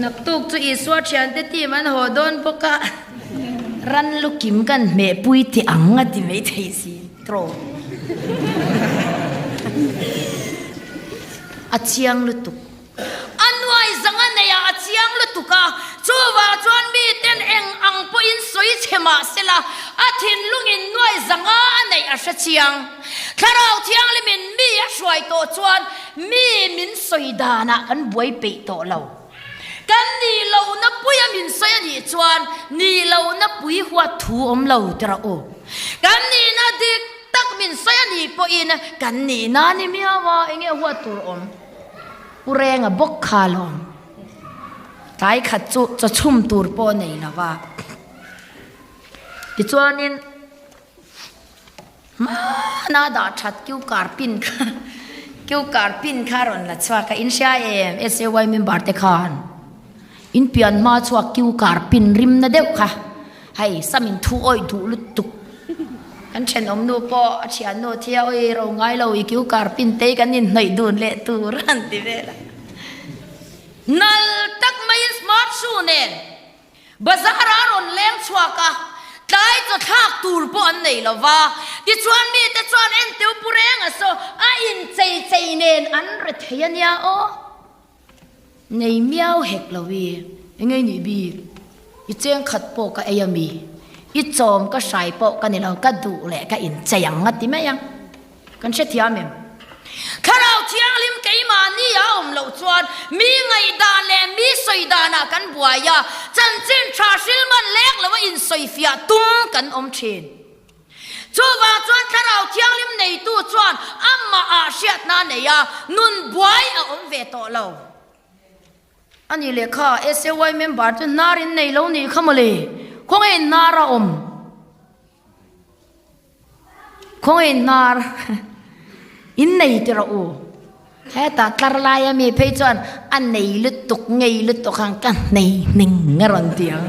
naktuk chu Isua thiante team an haw dawn bawk a ran lukim kan hmehpui teh ang a ti mai thei si trawh a chiang lutuk. A nuai zang a nei a, a chiang lutuk a, chuvang chuan miten eng ang pawhin sawi chhe mah sela, a thinlungin nuai zanga a neih a hre chiang. Thlarau Thianghlimin mi a hruai tawh chuan mi min sawi danah kan buai peih tawh lo. Kan nih lohna puia min sawi a nih chuan nih lohna pui huat thu awm lo tira u. Kan nihna dik tak min sawi a nih pawhin kan nihna ni miau a, enge huat tur awm? Pu Renga bawk kha lawm. Tlai khat chu chaw chhum tur pawh nei lo va. Tichuanin hmana dah that kiu kar pin kha kiu kar pin kha rawn la chhuak a, in hria em SAY member te khan in pian hma chhuak kiu kar pin rim na deuh kha hei sam in thu awih duh lutuk. Kan thenawmnu pawh a thiannu thia awi ro ngai lo i kiu kar pin tei kan inhnawih dun leh tur an ti vel a. Nal tak maiin smart shoe nen bazar ah a rawn leng chhuak a, tlai chaw thlak tur pawh an nei lo va, tichuan mite chuan enteu pu reng a saw a inchei chei nen an re thei a nia aw. Nei miau hek lo i, eng ei nih bik? I cheng khat pawh ka ei a mi? I chawm ka hrai pawh ka ni lo, ka duh leh ka inchei ang a ti mai ang. Kan hrethiam em? Thlarau Thianghlim keimahni a awm loh chuan mi ngaihdan leh mi sawi danah kan buai a, chanchin tha hrilman lek lo a insawifiah tum kan awm thin. Chuvang chuan Thlarau Thianghlim neitu chuan amahah hriatna a nei a, nun buai a awm ve tawh lo. A nih leh kha, SAY member chu hnar in nei lo nih kha mawle, khawnge in hnar a awm? Khawnge in hnar in nei ti rawh u. Hetah tlar laia mi phei chuan a nei lutuk ngei lutuk ang ka hnei hning a rawn ti ang.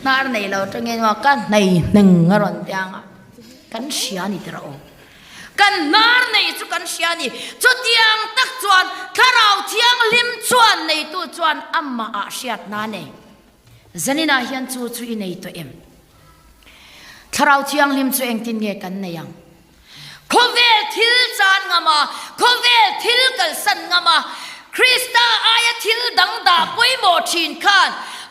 Hnar nei lo tangin maw ka hnei hning a rawn ti ang a, kan hria a ni tirh aw. Kan hnar nei chu kan hria a ni. Chutiang tak chuan Thlarau Thianghlim chuan neitu chuan amahah hriatna a nei. Zaninah hian chu chu i nei tawh em? Thlarau Thianghlim chu engtin nge kan nei ang? Khawvel thil chan ngam a, khawvel thil kalsan ngam a, Krista aia thil dang dah pawimawh thin khan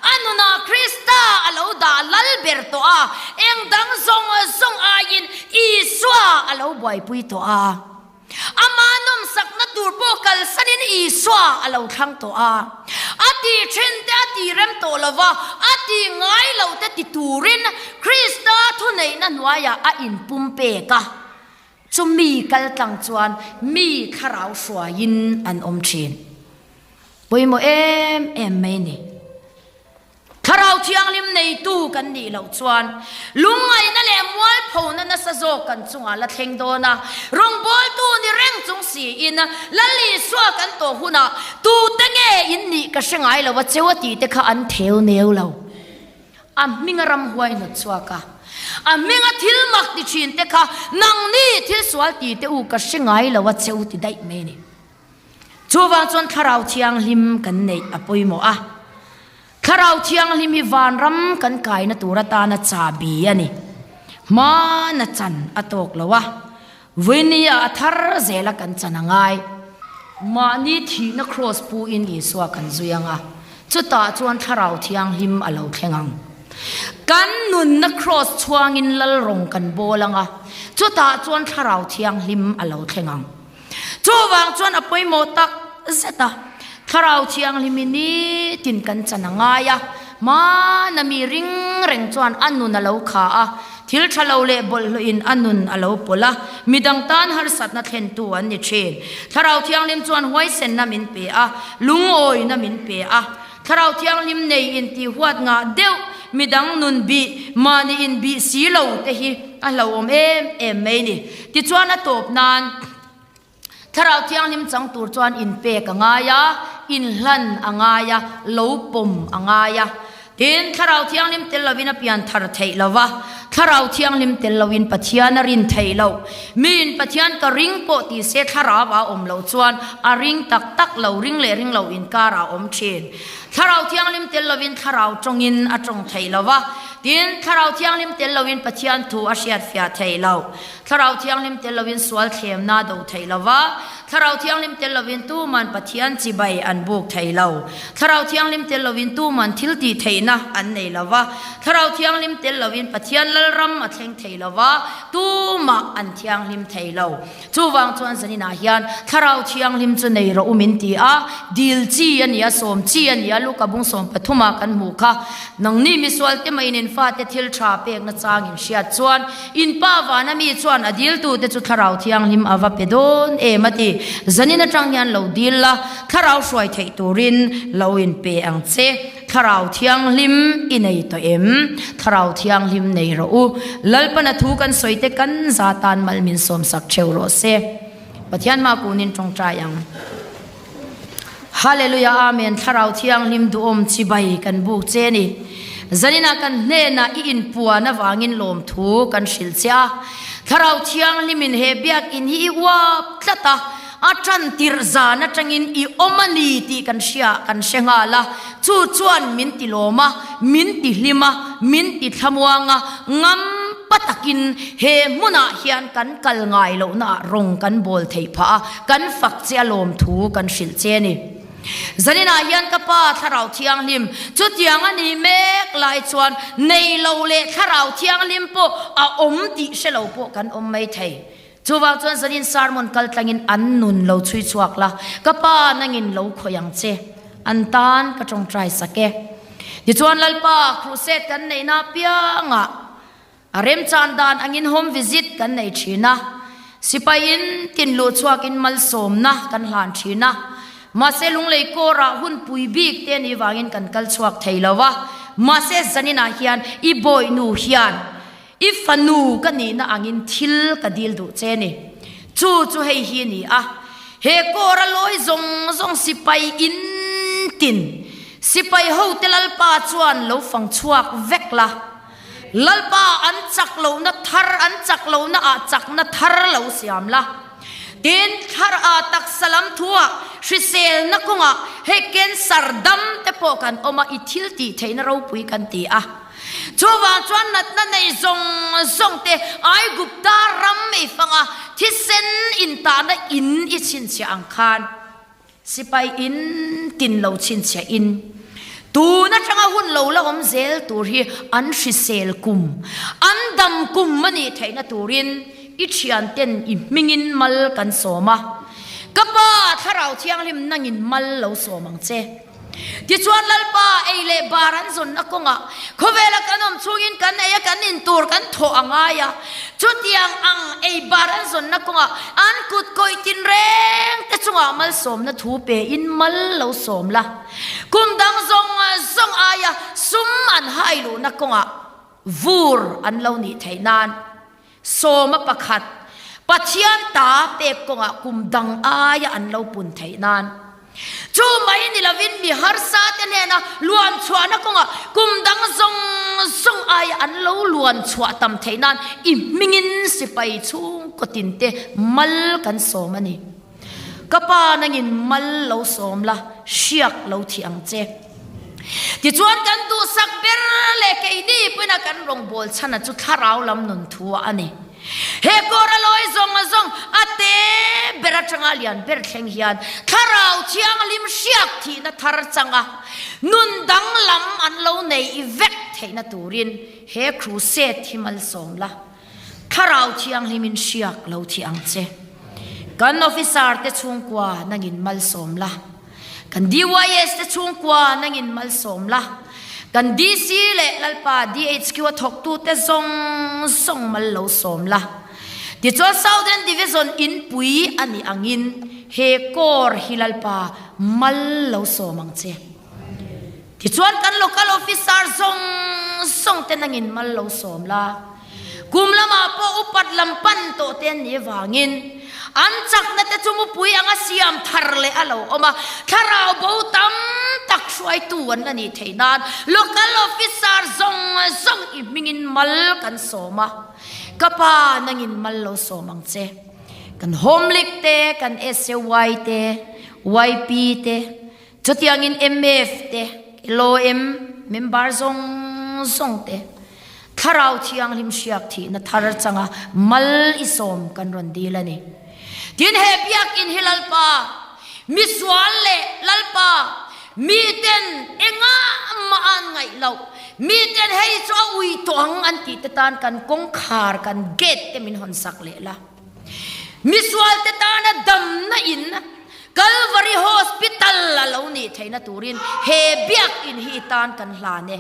a nunah Krista a lo dah lal ber tawh a, eng dang zawng zawng aiin Isua a lo buaipui tawh a. Ama nawmsakna tur pawh kalsanin Isua a lo thlang tawh a. A tih thin te a tih rem tawh lo va, a tih ngai lo te ti turin Krista thuneihna hnuaiah a inpumpek a. Chumi kaltlang chuan mi thlarau hruaiin an awm thin. Pawimawh em em mai ni. Thlarau Thianghlim neitu kan nih loh chuan lungngaihna leh mualphona nasa zawk kan chungah la thleng dawn a. Rawngbawltu ni reng chung siin Lal Isua kan tawh hunah tute nge in nih ka hre ngai lo a cheu a tih te kha an theu neu lo. A hminga ramhuai hnawt chhuak a, a hminga thil mak ti thin te kha nangni thil sual ti te u ka hre ngai lo a cheu ti daih mai a ni. Chuvang chuan Thlarau Thianghlim kan neih a pawimawh a. Thlarau Thianghlim hi vanram kan kaina tur atana chahbi a ni. Hmana chan a tawk lo a, Vawinia a thar zela kan chan a ngai. Mahni thihna kraws puin Isua kan zui ang a, chutah chuan Thlarau Thianghlim a lo thleng ang. Kan nunna kraws chhuangin Lalrawng kan bawl ang a, chutah chuan Thlarau Thianghlim a lo thleng ang. Chuvang chuan a pawimawh tak zet a, Thlarau Thianghlim hi nitin kan chan a ngai a, hmana mi ring reng chuan a nun a lo kha a, thil tha lo leh bawlhhlawhin a nun a lo pawlh a, midang tan harsatna thlentu an ni thin. Thlarau Thianghlim chuan huaisenna min pe a, lungawina min pe a, Thlarau Thianghlim nei intih huat ngah deuh midang nun bih, mahni inbih si lo te hi a hlauhawm em em mai ni. Tichuan a tawp nan Thlarau Thianghlim chang tur chuan inpek a ngai a, inhlan a ngai a, lo pawm a ngai a. Tin, Thlarau Thianghlim tel lovin a pian thar theih lo va, Thlarau Thianghlim tel lovin Pathian a rin theih loh. Miin Pathian ka ring pawh ti se Thlarau a awm loh chuan a ring tak tak lo, ring leh ring lo inkar a awm thin. Thlarau Thianghlim tel lovin Thlarau tawngin a tawng theih lo va, tin, Thlarau Thianghlim tel lovin Pathian thu a hriatfiah theih lo. Thlarau Thianghlim tel lovin sual thlemna a do theih lo va, Thlarau Thianghlim tel lovin tuman Pathian chibai an buk thei lo. Thlarau Thianghlim tel lovin tuman thil tih theihna an nei lo va, Thlarau Thianghlim tel lovin Pathian Lalram a thleng thei lo va, tumah an thianghlim thei lo. Chuvang chuan zaninah hian Thlarau Thianghlim chu nei rawh u min ti a, dil chi a ni a, sawm chi a ni a, Luka bung 13 ah kan hmuh kha. Nangni misual te maiin in fate thil tha pekna chang in hriat chuan In pa vana mi chuan a diltute chu Thlarau Thianghlim a va pe dawn em a ti. Zanin atang hian lo dil la, Thlarau hruai theih turin lo in pe ang che. Thlarau Thianghlim i nei tawh em? Thlarau Thianghlim nei rawh u. Lalpana thu kan sawi te kan za tan mal min sawmsak theu rawh se. Pathian hma kunin tawngtai ang. Hallelujah Amen Thlarau Thianghlim duhawm chibai kan buk che ni. Zaninah kan hnenah i inpuan avangin lawmthu kan hrilh che a. Thlarau Thianghlimin he biakinn hi i uap tlat a, a tan tirh zan atangin i awm a ni tih kan hria kan hre nghal a. Chu chuan min ti lawm a, min ti hlim a, min ti thlamuang a, ngam pa takin he hmunah hian kan kal ngai lohnaah rawng kan bawl theih phah a, kan fak che a lawmthu kan hrilh che a ni. Zaninah hian ka Pa Thlarau Thianghlim chutiang a ni mek lai chuan nei lo leh Thlarau Thianghlim pawh a awm tih hre lo pawh kan awm mai thei. Chuvang chuan zanin sermon kal tlangin an nun lo chhui chhuak la, ka Pa nangin lo khawih ang che, an tan ka tawngtai sak e. Tichuan Lalpa crusade kan neihna apiangah A remchan dan angin home visit kan nei thin a, sipai in tin luh chhuakin malsawmna kan hlan thin a, mahse Lunglei kawrah hun pui bik te ni vangin kan kal chhuak thei lo a, mahse zaninah hian i bawihnu hian i fanu ka nihna angin thil ka dil duh che ni. Chu chu hei hi ni a, he kawra lawi zawng zawng sipai in tin sipai hote Lalpa chuan lo fang chhuak vek la, Lalpa an chak lohna thar an chak lohna ah chakna thar lo siam la. Tin, thlar ah taksa lam thu ah hriselna kawngah hei cancer dam te pawh kan awm a, i thil tih theihna ropui kan ti a. Chuvang chuan natna nei zawng zawng te Aigupta ram i fang a, thisen intahna in i chhinchhiah ang khan. Sipai in tin lo chhinchhiah in tun atanga hun lo la awm zel tur hi an hrisel kum, an dam kum a nih theihna turin i thianten i hmingin mal kan sawm a. Ka Pa Thlarau Thianghlim nangin mal lo sawm ang che. Tichuan Lalpa ei leh bar an zawnna kawngah khawvela kan awm chhungin kan ei a kan in tur kan thawh a ngai a, chutiang ang ei bar an zawnna kawngah an kut kawih tinreng te chungah malsawmna thu pe in mal lo sawm la. Kum dang zawng zawng aia sum an hai luhna kawngah vur an lo nih theih nan sawma pakhat Pathian ta pek kawngah kum dang aia an lo pun theih nan. Chu mai ni lovin mi harsa te hnena luan chhuahna kawngah kum dang zawng zawng aia an lo luan chhuah tam theih nan i hmingin sipai chhungkaw tin te mal kan sawm a ni. Ka pa nangin mal lo sawm la, hriak lo thih ang che. Tichuan kan duhsak ber leh keini pawhin a kan rawngbâwl chhana chu thlarau lam nun thu a ni. He kawr a lawi zawng zawng a te ber atanga lian ber thleng hian thlarau thianghlim hriak thihna thar changa nun danglam an lo nei vek theihna turin he crusade hi malsawm la. Thlarau thianghlimin hriak lo thi ang che. Kan officer te chhungkua nangin malsawm la. Kan DYS te chhungkua nangin malsawm la. Kan DC leh Lalpa DHQ a thawktute zawng zawng mal lo sawm la. Tichuan Southern Division inpui a nih angin he Corps hi Lalpa mal lo sawm ang che. Tichuan kan local officer zawng zawng te nangin mal lo sawm la. Kum lamah pawh upat lam pan tawh te an nih avangin an chakna te chu mupui anga siam thar leh a lo awm a, thlarau bo tam tak hruaitu an la nih theih nan local officer zawng zawng i hmingin mal kan sawm a, ka pa nangin mal lo sawm ang che. Kan Home League te, kan SAY te, YP te, Chutiangin mf te, LOM member zawng zawng te Thlarau Thianghlim hriak thihna thar changa mal i sawm kan rawn dil a ni. Tin, he biakinn hi Lalpa, misual leh Lalpa, miten engah mah an ngaih loh, miten hei chu a ui tawh ang an tih te tan kan kawngkhar, kan gate te min hawn sak leh la. Misual te tana damna in Kalvari Hospital a lo nih theihna turin he biakinn hi i tan kan hlan e.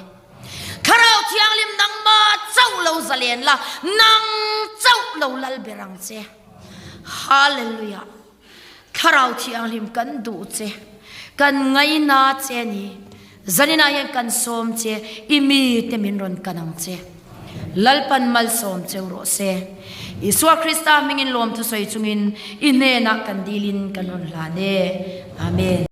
Thlarau Thianghlim nangmah chauh lo zalen la, nang chauh lo lal ber ang che. Hallelujah! Thlarau Thianghlim kan duh che, kan ngaina che a ni. Zaninah hian kan sawm che, i mite min rawn kan ang che. Lalpan malsawm cheu rawh se. Isua Krista hmingin lawmthu sawi chungin i hnenah kan dilin kan rawn hlan e. Amen.